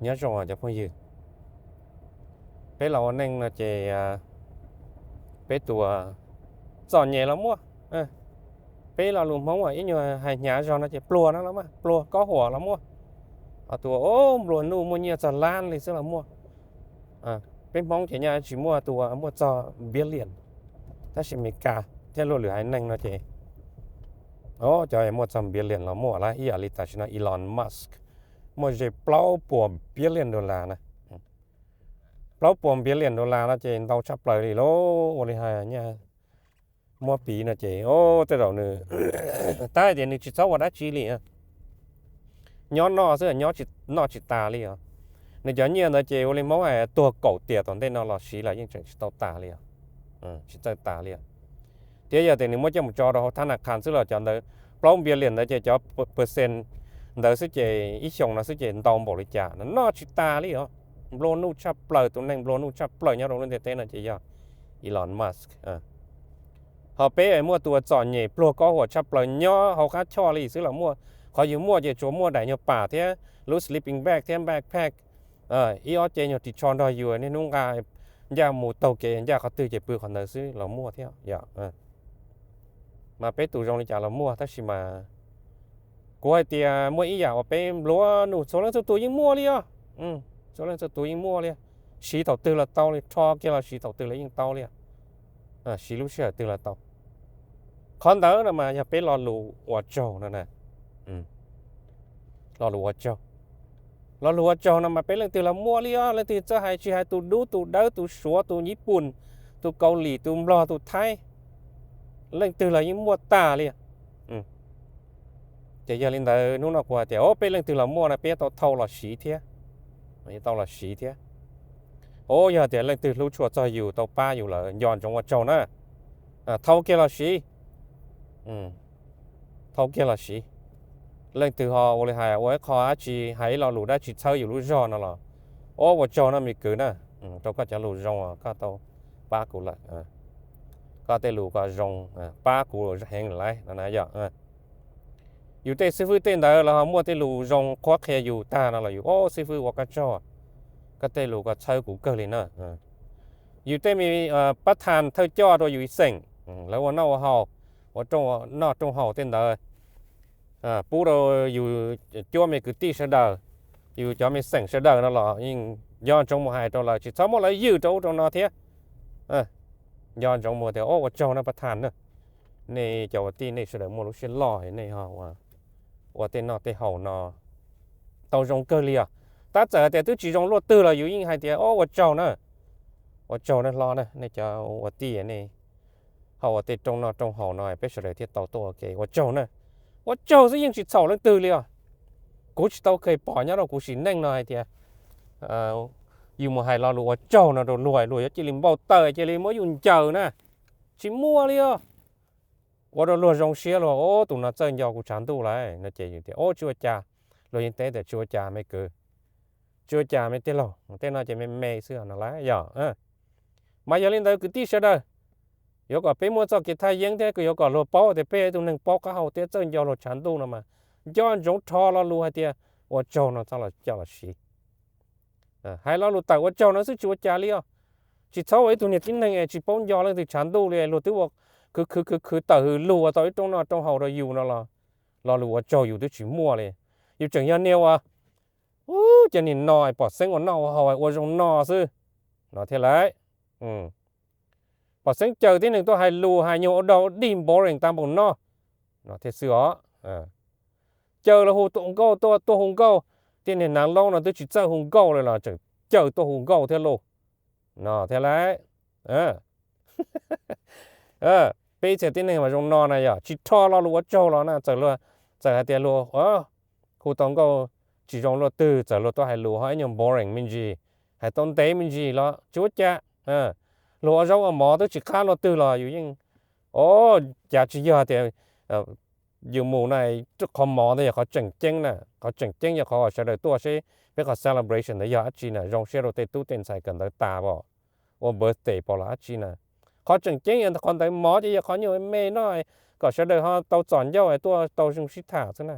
Nyob zoo cov phooj ywg, peb los ua neej no ces peb tus txom nyem los muaj. Peb lo lus Hmoob ib nyuag hais hnyav zog no ces pluag no los muaj, pluag kob huam los muaj. Ho tus nplua nuj muaj nyiaj txog lab li xwb los muaj. Peb Hmoob ces nyaj tsis muaj tus muaj txog billion, tab sis Amelikas thiab luag lwm haiv neeg no ces cov muaj txog billion los muaj lawm, ib yam li tam sim no Elon Musk muaj ze plaub puas billion dollar na. Plaub puas billion dollar no ces ntau tshaj plaws li lauj. Ua li hais nyaj muab piv no ces tej zaum nws tab hais tias nws tsis txhob ua dab tsi li, nyob noj xwb, nyob noj tsis tas li os. Nws cov nyiaj ntawd ces ua li Hmoob hais tuag kaum tiam tom ntej no los siv los yeej tseem tsis tau tas li os, tsis txawj tas li os. Thiab yog tias nws muab coj mus tso rau hauv thab nas khas xwb los cov ntawd, plaub billion ntawd ces cov percent ntawd xwb ces ib xyoos no xwb ces ntau npaum li cas no, noj tsis tas li os. Nplua nuj tshaj plaws, tus neeg nplua nuj tshaj plaws nyob rau lub ntiaj teb no ces yog Elon Musk. Ho peb muaj tus txom nyem pluag kob huam tshaj plaws nyob hauv qab choj li xwb los muaj. Qhov yus muaj ces tsuas muaj daim nyuag pam thiab lub sleeping bag thiab backpack, ib ob ce nyuag ris tsho nrog yus, niaj hnub nqa ncaj mus taug kev ncaj qhov twg ces pw qhov ntawd xwb los muaj thiab yom. Mas peb tus zoo li cas los muaj, tab sis mas kuv hais tias muaj ib yam uas peb nplua nuj txhua leej txhua tus yeej muaj li os. Txhua leej txhua tus yeej muaj li, siv thaum twg los tau li, rho kiag los siv thaum twg los yeej tau li, siv lub sij hawm twg los tau. Qhov ntawd no mas yog peb lo lus ua tsaug no na. Lo lus ua tsaug, lo lus ua tsaug no mas peb leej twg los muaj li os. Leej twg txawj hais, tsis hais tus dub tus dawb, tus Suav, tus Nyij Pooj, tus Kaus Lim, tus Nplog, tus Thaib, leej twg los yeej muaj tas li. Ces yog li ntawd hnub no kuv hais tias o peb leej twg los muaj no peb yuav tau thau los siv thiab, yuav tau los siv thiab. O yog tias leej twg hlub tshua txog yus, tau pab yus lawm, nco ntsoov ua tsaug na, thau kiag los siv. Thau kiag los siv. Leej twg ho ua li hais ua ib qho dab tsi, hais ib lo lus dab tsi txhawb yus lub zog no los, o ua tsaug no me kwv na, rau koj cov lus zoo koj tau pab kuv lawm. Koj tej lus ko zoo, pab kuv heev lawm no na yom. Yus tej xib fwb tej ntawd los ho muaj tej lus zoo qhuab qhia yus tag no los yus o xib fwb ua koj tsaug, koj tej lus ko txhawb kuv kawg li na. Yus tej me pab thas thawj coj rau yus xeem, lawv ua noj ua haus, ua rooj noj rooj haus tej ntawd, pub rau yus cuab me kwv tij sawv daws, yus cov me xeem sawv daws no los yeej nco ntsoov mus hais rau lawv, tsis txhob muab lawv ywj rau ub rau no thiab. Nco ntsoov mus tias o ua tsaug na pab thas na, nej cov ua tij nej sawv daws muaj lub siab loj nej ho ua tej noj tej haus no tau zoo kawg li os. Tab txawm hais tias twb tsis zoo luaj twg los yus yeej hais tias o ua tsaug na, ua tsaug na hlob na, nej cov ua tij nej ho ua tej rooj noj rooj haus no peb sawv daws thiaj tau tuaj ua ke, ua tsaug na. Ua tsaug xwb yeej tsis txhaum leej twg li os. Kuv tsis tau kheev pom nyob rau kuv sim neej no hais tias yus mus hais lo lus ua tsaug no rau luag, luag yuav cia li npau taws, cia li muab yus ncaws na. Tsis muaj li os. Ua rau luag zoo siab, luag o tus no txawj nco kuv tshav ntuj lawm no ces yus tias o tsis ua cas, luag yeej teb tias tsis ua cas me kwv, tsis ua cas me tij laug, tej no ces me me xwb no lawm yom. Mas yog li ntawd kwv tij sawv daws, yuav kom peb muaj txoj kev thaj yeeb thiab yuav kom luag paub tias peb yog ib tug neeg paub qab hau thiab txawj nco luag tshav ntuj no mas, nco ntsoov rho lo lus hais tias ua tsaug no txhob los coj los siv. Hais lo lus tawm ua tsaug no xwb tsis ua cas li os. Tsis txhob ua ib tug niag tib neeg es tsis paub nco leej twg tshav ntuj li, luag twb ua khwv khwv khwv khwv tawm hws lug ua tau ib rooj noj rooj haus rau yus no los, lo lus ua tsaug yus twb tsis muaj li. Yus tseem yog niag ua, ua cov niag no pom xeeb ua noj ua haus ua zoo no xwb no thiab lauj. Pom xeeb caw tib neeg tuaj hais lus hais nyuag ua dog ua dig boring tag npaum no no thiab xwb os. Caw los hu tua nkauj, tuaj tua hu nkauj, tib neeg hnav loob no twb tsis txawj hu nkauj li los tseem caw tuaj hu nkauj thiab lauj no thiab lauj. Peb txhia tib neeg mas zoo no na yom, tsis rho lo lus ua tsaug los na, txawm hais tias luag hu tau nkauj tsis zoo luaj twg, txawm luag tuaj hais lus ho ib nyuag boring me ntsis, hais tau ntev me ntsis los tsis ua cas. Luag ua zaub ua mov twb tsis qab luaj twg los yus yeej, o, cas tsis yog tias yus mus na, qhov mov ntawd yog qhov tseem ceeb na, qhov tseem ceeb yog qhov uas sawv daws tuaj seb peb qhov celebration ntawd yog dab tsi na, zoo siab rau tej tub tej ntxhais kawm ntawv tas pom, ua birthday pom los dab tsi na. Qhov tseem ceeb yog qhov ntawd, mov ces yog qhov nyuag me no kom sawv daws ho tau txom ncauj tuaj tau zoo sib tham xwb na.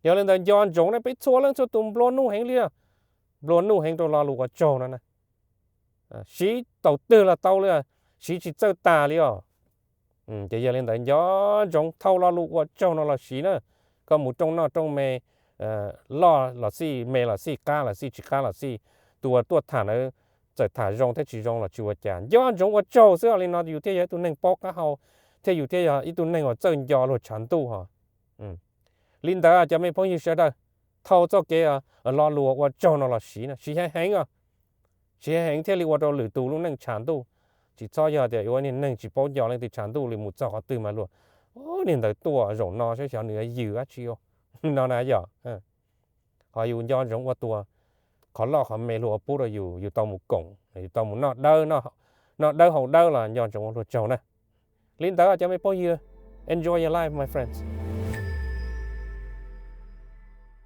Yog li ntawd nco ntsoov na, peb txhua leej txhua tus nplua nuj heev li os. nplua nuj heev rau lo lus ua tsaug no na. Siv tau twg los tau li, siv tsis txawj tas li os. Ces yog li ntawd nco ntsoov thau lo lus ua tsaug no los siv na. Koj mus rooj noj rooj me, loj los xij, me los xij, qab los xij, tsis qab los xij, tus uas tuaj tham ntawd txawm tham zoo thiab tsis zoo los tsis ua cas, nco ntsoov ua tsaug xwb. Li no yus thiaj yog ib tug neeg paub qab hau, thiab yus thiaj yog ib tug neeg uas txawj nco luag tshav ntuj ho. Li ntawd cov me phooj ywg sawv daws, thau txoj kev lo lus ua tsaug no los siv na, siv heev heev os. Siv heev heev thiaj li ua rau lwm tus lub neej tshav ntuj. Tsis txhob yog tias ua niag neeg tsis paub nco leej twg tshav ntuj li, mus txog qhov twg mas luag, niag ntawd tuaj zaum no saib xyov nws yws dab tsi no na yom. Ho yus nco ntsoov ua tus qhov loj qhov me luag ua pub rau yus, yus tau mus koom, yus tau mus noj dawb, noj dawb haus dawb los nco ntsoov ua luag tsaug na. Li ntawd cov me phooj ywg, enjoy your life, my friends.